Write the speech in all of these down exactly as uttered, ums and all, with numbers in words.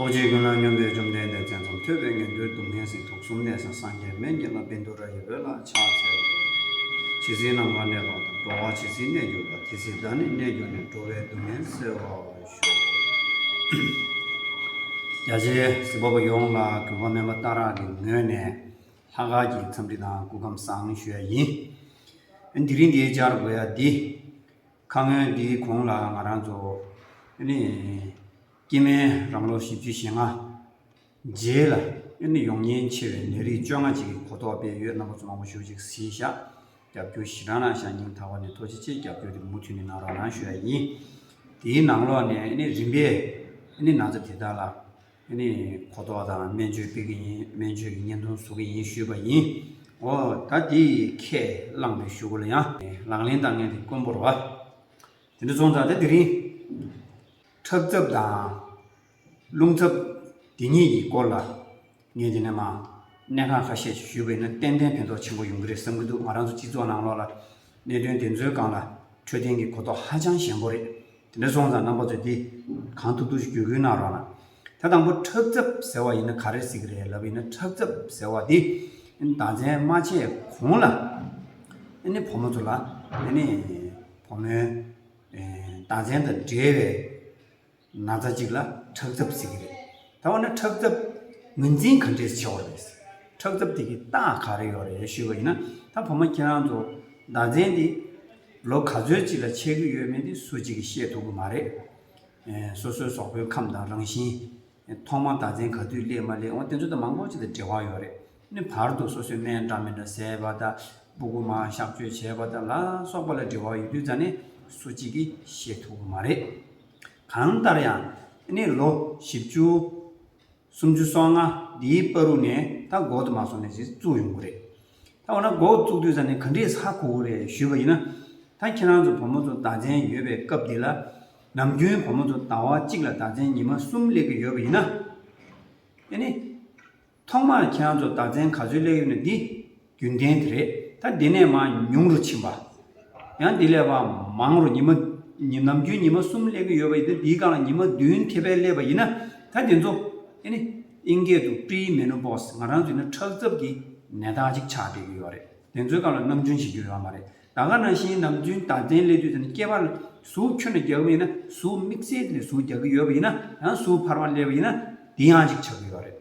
ཚོགས་ཆེན་ཀུན་ལ་སྙོམས་པའི་བཅོམ་ལྡན་འདས། མཚན་ཙམ་ཐོས་པས་ངན་འགྲོའི་སྡུག་བསྔལ་སེལ། དུག་གསུམ་ནད་གསང་སངས་རྒྱས་མན་ངེས་ལ། བཻ་ཌཱུརྱ་ཡི་འོད་ལ་ཕྱག་འཚལ་ལོ། ཇི་སྲིད་ནམ་མཁའ་གནས་པ་དང་། འགྲོ་བ་ཇི་སྲིད་གནས་གྱུར་པ། དེ་སྲིད་བདག་ནི་གནས་གྱུར་ནས། འགྲོ་བའི་སྡུག་བསྔལ་སེལ་བར་ཤོག། རྒྱ་ཆེའི་གཟིགས་པ་པ་ཡོངས་ལ་གུས་པ་སྨན་པ་སྟག་ར་གི་ངོས་ནས་ལྷག་དཀར་གྱི་འཚམས་འདྲི་དང་སྐུ་ཁམས་བཟང་ཞུ་ཡ་ཡིན། དེ་རིང་འདིའི་བཅར་དགོས་ཡ་འདི། ཁ་སྔོན་འདིའི་གོང་ལ་ང་རང་ཚོ་ཨ་ནི་སྐྱེ་དམན་རང་ལོ་བཞི་བཅུ་ཞེ་ལྔ་རྗེས་ལ་ཨ་ནི་ཡོང་ཉེན་ཆེ་བའི་ནད་རིགས་བཅོ་ལྔ་ཅིག་གི་གོ་རྟོགས་སྤེལ་ཡོད། རྣམ་པ་ཚོ་མང་པོ་ཞེ་པོ་ཅིག་གཟིགས་ཤག། རྒྱབ་སྐྱོར་ཞེ་དྲག་གནང་ཤག། སྙིང་ཐག་པ་ནས་ཐུགས་རྗེ་ཆེ། རྒྱབ་སྐྱོར་དེ་མུ་མཐུད་ནས་གནང་རོགས་གནང་ཞུ་ཡ་ཡིན། དེའི་ནང་ལོགས་ནས་ཨ་ནི་རིམ་པས་ཨ་ནི་ན་ཚ་དེ་དག་ལ་ཨ་ནི་གོ་རྟོགས་དང་སྨན་བཅོས་སྤེལ་གྱི་ཡིན། སྨན་བཅོས་ཀྱི་བརྙན་ཐུང་བཟོ་གི་ཡིན་ཞུས་པ་ཡིན། འོ་ད་དེ་ཁས་བླངས་པའི་གཞུག་གུ་ལ་ཡང་ལག་ལེན་བསྟར་མཁན་དེ་དཀོན་པོ་རེད་བ། དེ་འདྲ་སོང་ཙང་ད་དེ་རིང་ཁྲག་འཛབ་དང་རླུང་འཛབ་དེ་གཉིས་ཀྱི་སྐོར་ལ་ངས་དེ་ནས་མ་གནད་འགག་ཁ་ཤས་ཤིག་ཞུས་པ་ཡིན་ན་ཏན་ཏན་ཕན་ཐོགས་ཆེན་པོ་ཡོང་གི་རེད་བསམ་གྱི་འདུག། ང་རང་ཚོ་སྤྱི་ཚོགས་ནང་ལོགས་ལ་གནད་དོན་དེ་ཚོའི་སྒང་ལ་འཕྲོད་བསྟེན་གྱི་གོ་རྟོགས་ཧ་ཅང་ཞན་པོ་རེད། དེ་འདྲ་སོང་ཙང་རྣམ་པ་ཚོས་འདི་གང་ཐུབ་ཐུབ་ཞིག་བརྒྱུད་སྐུལ་གནང་རོགས་གནང་། ད་དང་པོ་ཁྲག་འཛབ་ཟེར་བ་ཡིན་ན་ག་རེ་ཟེར་གྱི་རེད་ལབ་པ་ཡིན་ན། ཁྲག་འཛབ་ཟེར་བ་འདི་ཟླ་མཚན་མ་ཆད་གོང་ལ་ཨ་ནི་བུ་མོ་ཚོ་ལ་ཨ་ནི་བུ་མོའི་ཟླ་མཚན་དང་འབྲེལ་བའི་ན་ཚ་གཅིག་ལ་ཁྲག་འཛབ་ཟེར་གྱི་རེད། ད་འོ་ན་ཁྲག་འཛབ་ངོས་འཛིན་ག་འདྲས་བྱེད་དགོས་རེད། ཁྲག་འཛབ་དེ་གི་རྟགས་ག་རེ་ཡོད་རེད་ཞུས་པ་ཡིན་ན། ད་བུ་མོ་ཁྱེད་རང་ཚོ་ཟླ་མཚན་འདི་ལོ་ག་ཚོད་ཅིག་ལ་ཆགས་ཀྱི་ཡོད་མེད་དེ་སུ་གཅིག་གིས་ཤེས་ཐུབ་ཀྱི་མ་རེད། ཨེ་སོ་སོའི་གཟུགས་པོའི་ཁམས་དང་རང་བཞིན། ཐོག་མར་ཟླ་མཚན་ག་དུས་སླེབས་མ་སླེབས། འོ་དེ་ཚོ་དང་མང་པོ་ཅིག་དང་འབྲེལ་བ་ཡོད་རེད། ནི་བར་དུ་སོ་སོའི་སྨན་འདྲ་མི་འདྲ་བཟས་པ་དང་། སྤུ་གུ་མར་གཤག་བཅོས་བྱས་པ་དང་ལ་སོགས་པ་ལ་འབྲེལ་བ་ཡོད་དུས་ཙང་ནས་སུ་གཅིག་གིས་ཤེས་ཐུབ་ཀྱི་མ་རེད། གང་ལྟར་ཡང་ནི་ལོ་བཞི་བཅུ་སུམ་ཅུ་སོ་ལྔ་འདིའི་བར་དུ་ནས་ད་འགོ་དུ་མ་སོང་ནས་ཅིག་བཙུགས་ཡོང་གི་རེད། ད་འོ་ན་འགོ་བཙུགས་དུས་ཙང་ནས་ག་འདྲས་ཧ་གོ་གི་རེད་ཞུས་པ་ཡིན་ན། ད་ཁྱེད་རང་ཚོ་བུ་མོ་ཚོ་ཟླ་མཚན་ཡོད་པའི་སྐབས་འདི་ལ། ནམ་རྒྱུན་བུ་མོ་ཚོ་ཟླ་བ་གཅིག་ལ་ཟླ་མཚན་ཉི་མ་གསུམ་སླེབས་ཀྱི་ཡོད་པ་ཡིན་ན། ཨ་ནི། ཐོག་མར་ཁྱེད་རང་ཚོ་ཟླ་མཚན་ག་ཚོད་སླེབས་ཡོད་ན་འདི་རྒྱུན་ལྡན་དེ་རེད། ད་འདི་ནས་མར་ཉུང་རུ་ཕྱིན་པ། ཡང་འདི་ལས་མར་མང་རུ་ཉི་མ། ཉི་ནམ་རྒྱུན་ཉི་མ་གསུམ་སླེབས་ཀྱི་ཡོད་པ་ཡིན་ན། འདིའི་སྒང་ལ་ཉི་མ་བདུན་ཐེབས་པས་སླེབས་པ་ཡིན་ན། ད་དེ་ཚོ་ཨ་ནི་ཨིན་སྐད་དུ་པྲི་མེ་ནོ་པོ་སི། ང་རང་ཚོ་ཡིན་ན་ཁྲག་འཛབ་ཀྱི་ནད་རྟགས་ཅིག་ཆགས་བསྡད་ཀྱི་ཡོད་རེད། དེ་ཚོའི་སྒང་ལ་སྣང་ཆུང་བྱེད་རྒྱུ་ཡོད་མ་རེད། ད་ག་ནང་བཞིན་ནམ་རྒྱུན་ཟླ་མཚན་སླེབས་དུས་ཙམ་ནས་སྐེད་པ་ལ་ཟུག་ཁྱོན་ནས་རྒྱག་གི་མེད་ན། ཟུག་དམིགས་བསལ་ནས་ཟུག་རྒྱག་གི་ཡོད་པ་ཡིན་ན། ཡང་ཟུག་འཕར་མ་སླེབས་པ་ཡིན་ན། དེ་ཡང་ཅིག་ཆགས་ཀྱི་ཡོད་རེད།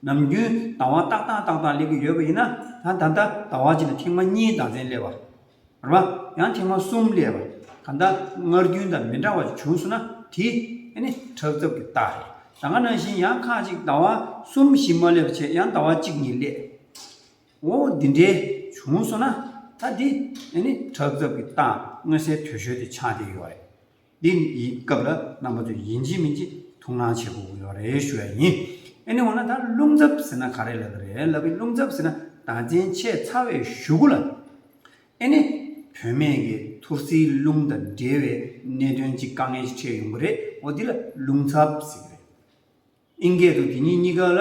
ནམ་རྒྱུན་ཟླ་བ་ཏག་ཏག་ཏག་ཏག་སླེབས་ཀྱི་ཡོད་པ་ཡིན་ན། ད་ད་ལྟ་ཟླ་བ་གཅིག་ལ་ཐེངས་མ་གཉིས་ཟླ་མཚན་སླེབས་པ་རེད་པ། ཡང་ཐེངས་མ་གསུམ་སླེབས་པ། གང་ལྟར་སྔར་རྒྱུན་དང་མི་འདྲ་བ་ཅིག་བྱུང་སོང་ན། དེ་ཨ་ནི་ཁྲག་འཛབ་ཀྱི་རྟགས་རེད། ད་ག་ནང་བཞིན་ཡང་ཁག་ཅིག་ཟླ་བ་གསུམ་བཞི་མ་སླེབས་པ་བྱས། ཡང་ཟླ་བ་གཅིག་གཉིས་སླེབས། འོ་འདི་འདྲའི་བྱུང་སོང་ན། ད་འདི་ཨ་ནི་ཁྲག་འཛབ་ཀྱི་རྟགས་མངོན་གསལ་དོད་ཤོས་དེ་ཆགས་བསྡད་ཡོད་རེད། འདི་ཡི་སྐབས་ལ་རྣམ་པ་ཚོས་ཡིན་གཅིག་མིན་གཅིག་ཐུགས་སྣང་བྱེད་དགོས་ཀྱི་ཡོད་རེད་ཞུ་ཡ་ཡིན། ཨ་ནི་འོ་ན་ད་རླུང་འཛབ་ཟེར་ན་ག་རེ་ལབ་ཀྱི་རེད་ལབ་པའི། རླུང་འཛབ་ཟེར་ན་ཟླ་མཚན་ཆད་ཚར་བའི་གཞུག་གུ་ལ་ཨ་ནི་བུད་མེད་ཀྱི་ཐོར་སིལ་རླུང་དང་འབྲེལ་བའི་གནད་དོན་ཅིག་དཀའ་ངལ་ཞིག་འཕྲད་ཡོང་གི་རེད། འོ་འདི་ལ་རླུང་འཛབ་ཟེར་གྱི་རེད། ཨིན་སྐད་དུ་དེ་གཉིས་གཉིས་ཀ་ལ་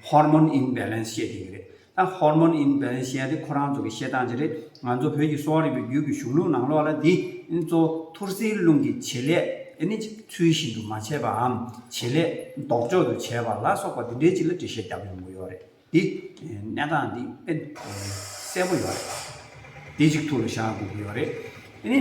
ཧོར་མོན་ཨིམ་བེ་ལན་སི་བཤད་བསྡད་ཀྱི་རེད། ད་ཧོར་མོན་ཨིམ་བེ་ལན་སི་བཤད་ཡ་དེ་ཁོ་རང་ཚོ་གི་བཤད་སྟངས་ཅིག་རེད། ང་ཚོ་བོད་ཀྱི་གསོ་བ་རིག་པའི་རྒྱུད་ཀྱི་གཞུང་ལུགས་ནང་ལོགས་ལ་འདི་གཙོ་བོ་ཐོར་སིལ་རླུང་གི་བྱེད་ལས་ཨ་ནི་ཚུལ་བཞིན་དུ་མ་བྱས་པའམ། བྱེད་ལས་ལྡོག་ཕྱོགས་སུ་བྱས་པ་ལ་སོགས་པ་འདི་འདྲའི་ཅིག་ལ་འགྲེལ་བཤད་བརྒྱབ་ཡོང་གི་ཡོད་རེད། འདི་གནས་སྟངས་འདི་དཔེ་གསལ་པོ་ཡོད་རེད། འདི་གཅིག་ཐུགས་ལ་བཞག་དགོས་ཀྱི་ཡོད་རེད། དེ་ནི་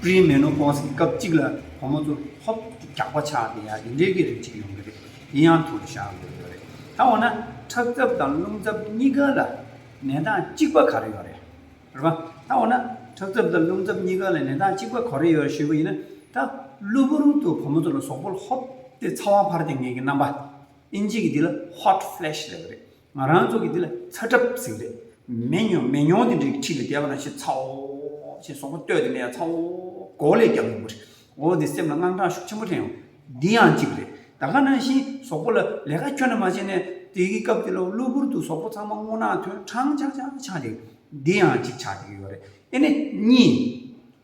པྲི་མེ་ནོ་པོ་སི་གི་སྐབས་གཅིག་ལ་བུ་མོ་ཚོ་ཧོབ་རྒྱག་པ་ཆགས་བསྡད་ཡ་འདི་འདྲའི་གི་རིགས་གཅིག་ཡོང་གི་རེད། འདི་ཡང་ཐུགས་ལ་བཞག་དགོས་ཀྱི་ཡོད་རེད། ད་འོ་ན་ཁྲག་འཛབ་དང་རླུང་འཛབ་གཉིས་ཀ་ལ་ནད་རྟགས་གཅིག་པ་ག་རེ་ཡོད་རེད། རེད་པ། ད་འོ་ན་ཁྲག་འཛབ་དང་རླུང་འཛབ་གཉིས་ཀ་ལ་ནད་རྟགས་གཅིག་པ་ག་རེ་ཡོད་ཞུས་པ་ཡིན་ན། ད་གློ་བུར་དུ་བུ་མོ་ཚོ་ལ་གཟུགས་པོ་ལ་ཧོབ་སྟེ་ཚ་བ་འཕར་བསྡད་མཁན་གྱི་རྣམ་པ། ཨིན་ཇི་གི་འདི་ལ་ཧོ་ཊི་ཕི་ལེ་ཤི་ལབ་ཀྱི་རེད། ང་རང་ཚོ་གི་འདི་ལ་ཚ་གྲབས་ཟེར་གྱི་རེད། མེ་ཉོ་མེ་ཉོ་འདི་འདྲའི་འཁྲིས་ལ་བསྡད་པ་ནང་བཞིན་ཚ་བོ་ཞེས་གཟུགས་པོ་ལྟོས་དེ་ནས་ཚ་བོ་མགོ་ལས་རྒྱབ་ཡོང་གི་རེད། འོ་འདི་སེམས་ལ་དངངས་སྐྲག་ཤུགས་ཆེན་པོ་འཕྲད་ཡོང་། འདི་ཡང་གཅིག་རེད། ད་ག་ནང་བཞིན་གཟུགས་པོ་ལ་ལས་ཀ་ཁྱོན་ནས་མ་བྱས་ནས་དེ་གི་སྐབས་དེ་ལ་གློ་བུར་དུ་གཟུགས་པོ་ཚང་མ་རྔུལ་ནག་ཐོན་གྲང་ཆག་ཆག་ཆགས་ཏེ། འདི་ཡང་གཅིག་ཆགས་ཀྱི་ཡོད་རེད། ཨེ་ནི་གཉིད་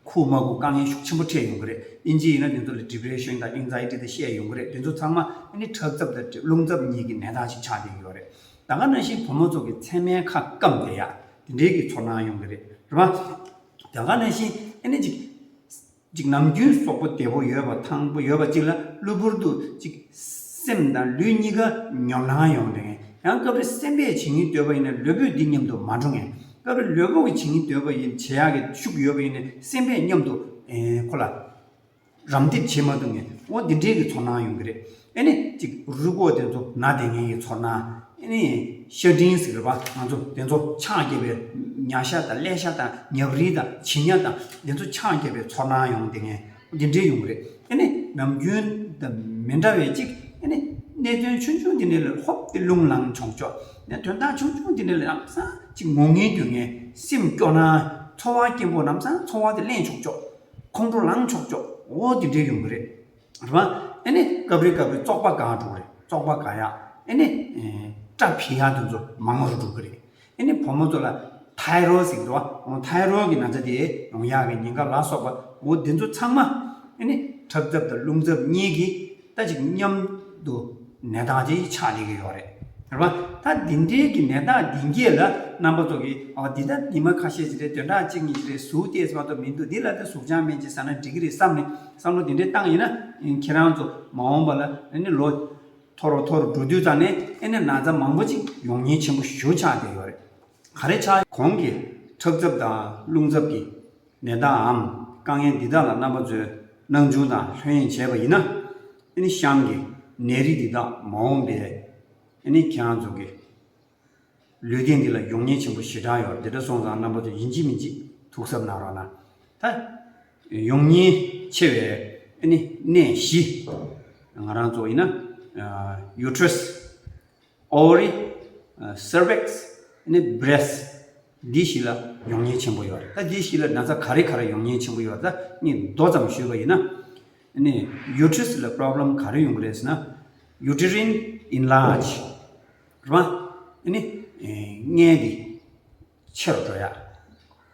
ཁུག་མ་ཁུག་དཀའ་ངལ་ཤུགས་ཆེན་པོ་འཕྲད་ཡོང་གི་རེད། ཨིན་ཇི་ཡིན་ན་དེ་ཚོ་ལ་ཌི་པི་རེ་ཤན་དང་ཨེང་ཛའི་ཊི་དང་བཤད་ཡོང་གི་རེད། དེ་ཚོ་ཚང་མ་ཨེ་ནི་ཁྲག་འཛབ་དང་རླུང་འཛབ་གཉིས་ཀྱི་ནད་རྟགས་ཤིག་ཆགས་བསྡད་ཀྱི་ཡོད་རེད། ད་ག་ནང་བཞིན་བུ་མོ་ཚོ་གི་མཚན་མའི་ཁ་སྐམ་བསྡད་ཡ་དེ་འདྲའི་གི་ཚོར་སྣང་ཡོང་གི་རེད། རེད་པ། ད་ག་ནང་བཞིན་ཨེ་ནི་ཅིག་ཅིག་ནམ་རྒྱུན་གཟུགས་པོ་བདེ་པོ་ཡོད་པ་ཐང་པོ་ཡོད་པ་ཅིག་ལ་ གློ་བུར་དུ་ཅིག་སེམས་དང་ལུས་གཉིས་ཀ་ཉོབ་སྣང་ཡོང་དེ་ངས། ཡང་སྐབས་རེ་སེམས་པས་བྱེད་སྙིང་འདོད་པ་ཡིན་ན་ལུས་པོས་འདི་མཉམ་དུ་མ་འགྲོ་ངས། སྐབས་རེ་ལུས་པོ་གིས་བྱེད་སྙིང་འདོད་པ་ཡིན་བྱེད་ཡག་གི་ཤུགས་ཡོད་པ་ཡིན་ན་སེམས་པས་མཉམ་དུ་ཨེ་ཁོ་ལ་རམ་འདེགས་བྱེད་མ་ཐུབ་ངས། འོ་འདི་འདྲའི་གི་ཚོར་སྣང་ཡོང་གི་རེད། ཨེ་ནི་ཅིག་རུས་ཁོག་དེ་ཚོ་ན་དེ་ངས་ཀྱི་ཚོར་སྣང་། ཨེ་ནི་ཤ་སྒྲིམ་ཟེར་བ་ང་ཚོ་དེ་ཚོ་ཆང་བརྒྱབ་པའི་ཉ་ཤ་དང་ཀླད་ཤ་དང་ཉབ་རིལ་དང་བྱི་ཉ་དང་དེ་ཚོ་ཆང་བརྒྱབ་པའི་ཚོར་སྣང་ཡོང་དེ་ངས། འདི་འདྲའི་ཡོང་གི་རེད། ཨེ་ནི་ནམ་རྒྱུན་དང་མི་འདྲ་བའི་ཅིག་ཨེ་ནི་གནད་དོན་ཆུང་ཆུང་འདི་འདྲ་ལ་ཧོབ་སྟེ་རླུང་ལངས་ཆོག་ཆོག་ནས་དོན་དག་ཆུང་ཆུང་འདི་འདྲ་ལ་ལམ་སང་ཅིག་ངོ་ངེས་དུ་ངས་སེམས་སྐྱོ་སྣང་ཚོར་བ་སྐྱེན་པོ་ལམ་སང་ཚོར་བ་དེ་གླེང་ཆོག་ཆོག་ཁོང་ཁྲོ་ལངས་ཆོག་ཆོག་འོ་འདི་འདྲའི་ཡོང་གི་རེད། རེད་བ། ཨེ་ནི་སྐབས་རེ་སྐབས་རེ་བཙོག་པ་འགག་འགྲོ་གི་རེད། བཙོག་པ་འགག་ཡག་ཨེ་ནི་སྐྲ་འཕེལ་ཡག་དེ་ཚོ་མང་བ་རུ་འགྲོ་གི་རེད། ཨེ་ནི་བུ་མོ་ཚོ་ལ་ཐའི་རོ་ཟེར་གི་འདུག་བ། ཐའི་རོ་གི་ན་ཚ་དེ་ཡོང་ཡག་གི་ཉེན་ཁ་ལ་སོགས་པ་འོ་དེ་ཚོ་ཚང་མ་ཨེ་ནི་ཁྲག་རྩུབ་དང་རླུང་རྩུབ་གཉིས་ཀྱིས་ད་ཅིག་མཉམ་དུ་ནད་རྟགས་ཅིག་ཆགས་བསྡད་ཀྱི་ཡོད་རེད། རེད་བ། ད་འདི་འདྲའི་གི་ནད་རྟགས་འདི་གས་ལ་རྣམ་པ་ཚོ་གིས་ཨ་འདི་ད་ཉི་མ་ཁ་ཤས་ཅིག་རེད། བདུན་ཕྲག་གཅིག་གཉིས་ཅིག་རེད། ཟུག་ཏོག་ཙམ་མ་གཏོགས་མི་འདུག་འདི་ལ་ད་ཟུག་ཅང་མེད་ཅིག་ཟ་ན་འགྲིག་གི་རེད་བསམ་ནས་བསམ་བློ་འདི་འདྲའི་བཏང་ཡིན་ན་ཁྱེད་རང་ཚོ་མ་འོངས་པ་ལ་ཨེ་ནི་ལོ་མཐོ་རུ་མཐོ་རུ་འགྲོ་དུས་ཙང་ནས་ཨེ་ནི་ན་ཚ་མང་པོ་ཅིག་ཡོང་ཉེན་ཆེན་པོ་ཞེ་པོ་ཆགས་བསྡད་ཡོད་རེད། ག་རེ་ཆགས། གོང་གི་ཁྲག་རྩུབ་དང་རླུང་རྩུབ་ཀྱི་ནད་རྟགས་འམ་དཀའ་ངལ་འདི་དག་ལ་རྣམ་པ་ཚོས་སྣང་ཆུང་དང་ལྷོད་གཡེང་བྱས་པ་ཡིན་ན། ཨེ་ནི་གཤམ་གྱི་ནད་རིགས་འདི་དག་མ་འོངས་པའི་ཨེ་ནི་ཁྱེད་རང་ཚོ་གི་ལུས་སྟེང་འདི་ལ་ཡོང་ཉེན་ཆེན་པོ་ཞེ་དྲག་ཡོད་རེད། དེ་འདྲ་སོང་ཙང་རྣམ་པ་ཚོ་ཡིན་གཅིག་མིན་གཅིག་ཐུགས་གཟབ་གནང་རོགས་གནང་། ད་ཡོང་ཉེན་ཆེ་བའི་ཨེ་ནི་གནས་བཞི། ང་རང་ཚོ་ཡིན་ན་ཡུ་ཊི་རས། ཨོ་ཝ་རི། སར་ཝིག་སི། ཨ་ནི་བྷི་རེ་སི་ཊི། འདི་བཞི་ལ་ཡོང་ཉེན་ཆེན་པོ་ཡོད་རེད། ད་འདི་བཞི་ལ་ན་ཚ་ག་རེ་ག་རེ་ཡོང་ཉེན་ཆེན་པོ་ཡོད་རེད། ད་ངས་མདོ་ཙམ་ཞུས་པ་ཡིན་ན། ཨ་ནི་ཡུ་ཊི་རས་ལ་པོ་རོབ་ལེམ་ག་རེ་ཡོང་གི་རེད་ཟེར་ན། ཡུ་ཊི་རིན་ཨེན་ལར་ཇི་རེད་བ། ཨ་ནི་མངལ་འདི་ཆེ་རུ་འགྲོ་ཡག་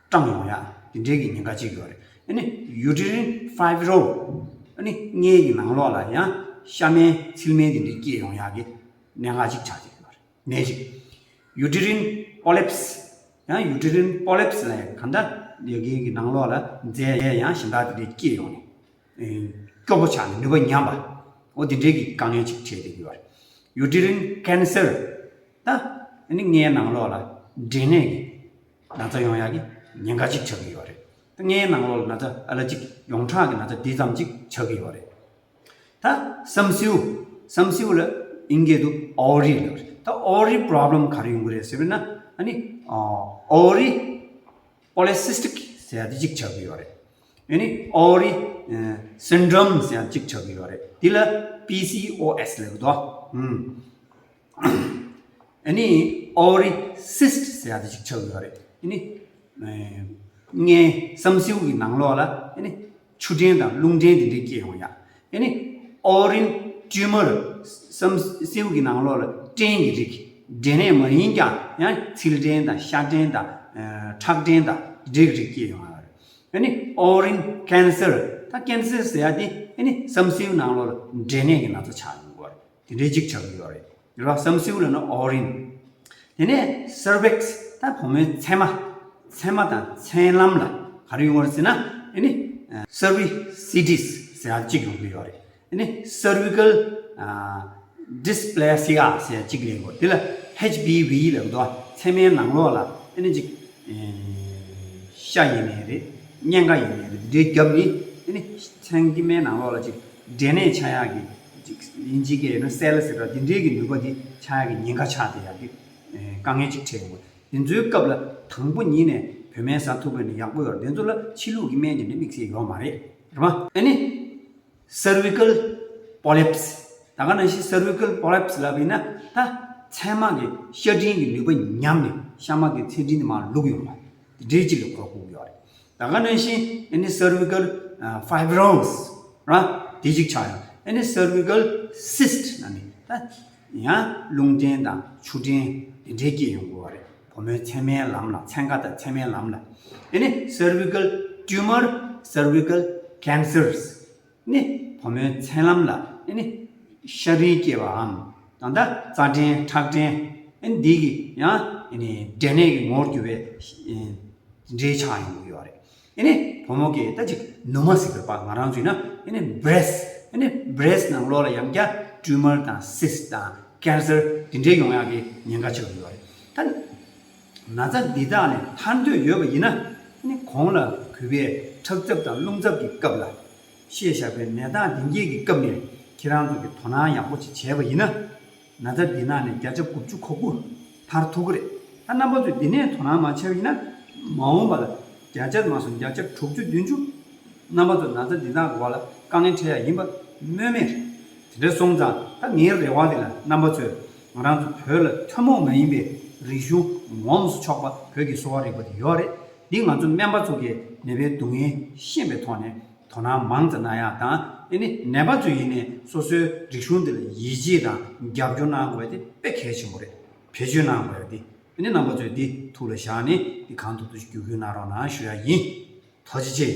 སྐྲངས་ཡོང་ཡག་དེ་འདྲའི་གི་ཉེན་ཁ་ཅིག་ཡོད་རེད། ཨ་ནི་ཡུ་ཊི་རིན་ཕའི་བྷི་རོ་ཌི། ཨ་ནི་མངལ་གྱི་ནང་ལོགས་ལ་ཡང་ཤ་མེན་ཚིལ་མེན་དེ་འདྲའི་སྐྱེས་ཡོང་ཡག་གི་ཉེན་ཁ་ཅིག་ཆགས་ཀྱི་ཡོད་རེད། ནད་ཅིག་ཡུ་ཊི་རིན་པོ་ལིབ་སི། ཡང་ཡུ་ཊི་རིན་པོ་ལིབ་སི་ལ་ཡང་གང་ལྟར་ཡ་གི་གི་ནང་ལོགས་ལ་རྫས་ཡང་གཞན་དག་དེ་འདྲའི་སྐྱེས་ཡོང་ནས་སྐྱོ་པོ་ཆགས་ནས་ནུས་པ་ཉམས་པ། འོ་དེ་འདྲའི་གི་དཀའ་ངལ་ཅིག་འཕྲད་བསྡད་ཀྱི་ཡོད་རེད། ཡུ་ཊི་རིན་ཀེན་སར། ད་ཨ་ནི་མངལ་ནང་ལོགས་ལ་འབྲས་ནད་ཀྱི་ན་ཚ་ཡོང་ཡག་གི་ཉེན་ཁ་ཅིག་ཆགས་ཀྱི་ཡོད་རེད། ད་མངལ་ནང་ལོགས་ལ་ན་ཚ་ཨ་ལ་ཅིག་ཡོངས་གྲགས་ཀྱི་ན་ཚ་དེ་ཙམ་ཅིག་ཆགས་ཀྱི་ཡོད་རེད། ད་བསམ་སེའུ། བསམ་སེའུ་ལ་ཨིན་སྐད་དུ་ཨོ་ཝ་རི་ལབ་རེད། ད་ཨོ་ཝ་རི་པོ་རོབ་ལེམ་ག་རེ་ཡོང་གི་རེད་ཟེར་བ་ན། ཨ་ནི་ཨོ་ཝ་རི་པོ་ལི་སི་སི་ཊིག་ཟེར་ཡག་དེ་གཅིག་ཆགས་ཀྱི་ཡོད་རེད། ཨ་ནི་ཨོ་ཝ་རི་སིན་ཌི་རོམ་ཟེར་ཡག་གཅིག་ཆགས་ཀྱི་ཡོད་རེད། དེ་ལ་པི་སི་ཨོ་ཨེས་ལབ་འདུག་ཨ་ནི་ཨོ་ཝ་རི་སིསི་ཊི་ཟེར་ཡག་དེ་གཅིག་ཆགས་ཀྱི་ཡོད་རེད། ཨ་ནི་མངལ་བསམ་སེའུ་གི་ནང་ལོགས་ལ་ཨ་ནི་ཆུ་ཕྲན་དང་རླུང་ཕྲན་དེ་འདྲ་སྐྱེ་ཡོང་ཡག་ཨ་ནི་ཨོ་ཝ་རི་ཊིའུ་མར། བསམ་སེའུ་གི་ནང་ལོགས་ལ་སྐྲན་གྱི་རིགས། འབྲས་ནད་མ་ཡིན་ཀྱང་ཡང་ཚིལ་ཕྲན་དང་ཤ་ཕྲན་དང་ཁྲག་ཕྲན་དང་དེ་འདྲའི་རིགས་སྐྱེ་ཡོང་ཡག་རེད། ཨ་ནི་ཨོ་ཝ་རི་ཀེན་སར། ད་ཀེན་སར་ཟེར་ཡག་དེ་ཨ་ནི་བསམ་སེའུ་ནང་ལོགས་ལ་འབྲས་ནད་ཀྱི་ན་ཚ་ཆགས་ཡོང་གི་རེད། དེ་འདྲའི་གཅིག་ཆགས་ཀྱི་ཡོད་རེད། རེད་བ། བསམ་སེའུ་ལབ་ན་ཨོ་ཝ་རི། དེ་ནས་སར་ཝིག་སི། ད་བུ་མོའི་མཚན་མ། མཚན་མ་དང་མཚན་ལམ་ལ་ག་རེ་ཡོང་བ་རེད་ཟེར་ན། ཨ་ནི་སར་ཝི་སི་ཊི་སི་ཟེར་ཡག་གཅིག་ཡོང་གི་ཡོད་རེད། ཨ་ནི་སར་ཝི་ཀལ་ཌི་སི་པི་ལེ་ཤི་ཡ་ཟེར་ཡག་གཅིག་ཡོང་གི་ཡོད་རེད། དེ་ལ་ཨེཆ་པི་ཝི་ལབ་འདུག་མཚན་མའི་ནང་ལོགས་ལ་ཨ་ནི་གཅིག་ཤ་ཡིན་ནའི་རེད། གཉན་ཁ་ཡིན་ནའི་རེད། འདི་འདྲའི་རྒྱབ་ནི་ཨ་ནི་མཚན་མའི་ནང་ལོགས་ལ་ཅིག་འབྲས་ནད་ཆགས་ཡག་གི་ཅིག་ཨིན་ཇི་སྐད་ཡིན་ན་སེལ་ཟེར་བ་འདི་འདྲའི་གི་ནུས་པ་འདི་ཆགས་ཡག་གི་ཉེན་ཁ་ཆགས་བསྡད་ཡག་གི་དཀའ་ངལ་ཅིག་འཕྲད་ཡོང་གི། འདི་ཚོའི་སྐབས་ལ་དང་པོ་ཉིད་ནས་བོད་སྨན་ཟ་ཐུབ་པ་ཡིན་ན་ཡག་པོ་ཡོད་རེད། འདི་ཚོ་ལ་ཕྱི་ལུགས་ཀྱི་སྨན་གྱི་ནི་དམིགས་བསལ་ཡོད་མ་རེད། རེད་བ། ཨ་ནི་སར་ཝི་ཀལ་པོ་ལིབ་སི། ད་ག་ནང་བཞིན་སར་ཝི་ཀལ་པོ་ལིབ་སི་ལབ་ཡིན་ན་ད་མཚན་མ་གི་ཤ་སྒྲིམ་གྱི་ནུས་པ་ཉམས་ནས་ཤ་མ་གི་ཚད་སྒྲིམ་དེ་མར་ལུག་ཡོང་བ་དེ་འདྲའི་ཅིག་ལ་གོ་དགོས་ཀྱི་ཡོད་རེད། ད་ག་ནང་བཞིན་ཨ་ནི་སར་ཝི་ཀལ་ཕའི་བྷི་རོ་སི་ར་དེ་ཅིག་ཆགས་ཡོང་། ཨ་ནི་སར་ཝི་ཀལ་སིསི་ཊི་ལབ་ནི་ད་ཡང་རླུང་ཕྲན་དང་ཆུ་ཕྲན་དེ་འདྲའི་སྐྱེ་ཡོང་གི་ཡོད་རེད། བུ་མོའི་མཚན་མའི་ལམ་ལ། མཚན་ཁ་དང་མཚན་མའི་ལམ་ལ། ཨ་ནི་སར་ཝི་ཀལ་ཊིའུ་མར། སར་ཝི་ཀལ་ཀེན་སར་སི། ནི་བུ་མོའི་མཚན་ལམ་ལ་ཨ་ནི་ཤ་རིལ་སྐྱེ་བའམ་ད་ལྟ་རྩ་ཕྲན་ཁྲག་ཕྲན་ཨ་ནི་འདི་གི་ཡང་ཨ་ནི་འབྲས་ནད་ཀྱི་ངོ་བོར་གྱུར་པའི་འདྲེས་ཆགས་ཡོང་གི་ཡོད་རེད། ཨ་ནི་བུ་མོ་གིས་ད་ཅིག་ནུ་མ་ཟེར་གི་རེད་པ། ང་རང་ཚོ་ཡིན་ན་ཨ་ནི་བྷི་རེ་སི། ཨ་ནི་breast་ནང་ལོགས་ལ་ཡང་བསྐྱར་tumor་དང་cyst་དང་cancer་དེ་འདྲའི་ཡོང་ཡག་གི་ཉེན་ཁ་ཆེ་བ་ཡོད་རེད། ད་ན་ཚ་འདི་དག་ནས་ཐར་འདོད་ཡོད་པ་ཡིན་ན། ཨ་ནི་གོང་ལ་གུས་པས་ཁྲག་འཚབ་དང་རླུང་འཚབ་ཀྱི་སྐབས་ལ། བཤད་བཞག་པའི་ནད་རྟགས་འདི་གཉིས་ཀྱི་སྐབས་ནས་ཁྱེད་རང་ཚོ་གིས་དོ་སྣང་ཡག་པོ་ཅིག་བྱས་པ་ཡིན་ན། ན་ཚ་འདི་ནང་ནས་བརྒྱ་ཆ་དགུ་བཅུ་གོ་དགུ་ཐར་ཐུབ་ཀྱི་རེད། ད་རྣམ་པ་ཚོས་འདི་ནས་དོ་སྣང་མ་བྱས་པ་ཡིན་ན། མ་འོངས་པ་ལ་བརྒྱ་ཆ་མ་སོང་བརྒྱ་ཆ་དྲུག་ཅུ་བདུན་ཅུ་རྣམ་པ་ཚོ་ན་ཚ་འདི་དག་གི་འོག་ལ་དཀའ་ངལ་འཕྲད་ཡ་ཡིན་པ་སྨོས་མེད་རེད། དེ་འདྲ་སོང་ཙང་ད་ངའི་རེ་བ་འདི་ལ་རྣམ་པ་ཚོས་ང་རང་ཚོ་བོད་ལ་ཐུན་མོང་མ་ཡིན་པའི་རིག་གཞུང་ངོམས་སུ་ཆོག་པ་བོད་ཀྱི་གསོ་བ་རིག་པ་དེ་ཡོད་རེད། འདི་ང་ཚོ་སྨན་པ་ཚོ་གིས་ནད་པའི་སྡུག་བསྔལ་ཤེས་པའི་ཐོག་ནས། དོ་སྣང་མང་ཙམ་གནང་ཡག་དང་། ཨ་ནི་ནད་པ་ཚོ་ཡིན་ནའི་སོ་སོའི་རིག་གཞུང་འདི་ལ་ཡིད་ཆེས་དང་རྒྱབ་སྐྱོར་གནང་དགོས་དེ་དཔེ་གལ་ཆེན་པོ་རེད། བེད་སྤྱོད་གནང་དགོས་དེ། ཨ་ནི་རྣམ་པ་ཚོས་འདི་ཐུགས་ལ་བཞག་ནས་འདི་གང་ཐུབ་ཐུབ་བརྒྱུད་སྐུལ་གནང་རོགས་གནང་ཞུ་ཡག་ཡིན། ཐུགས་རྗེ་ཆེ།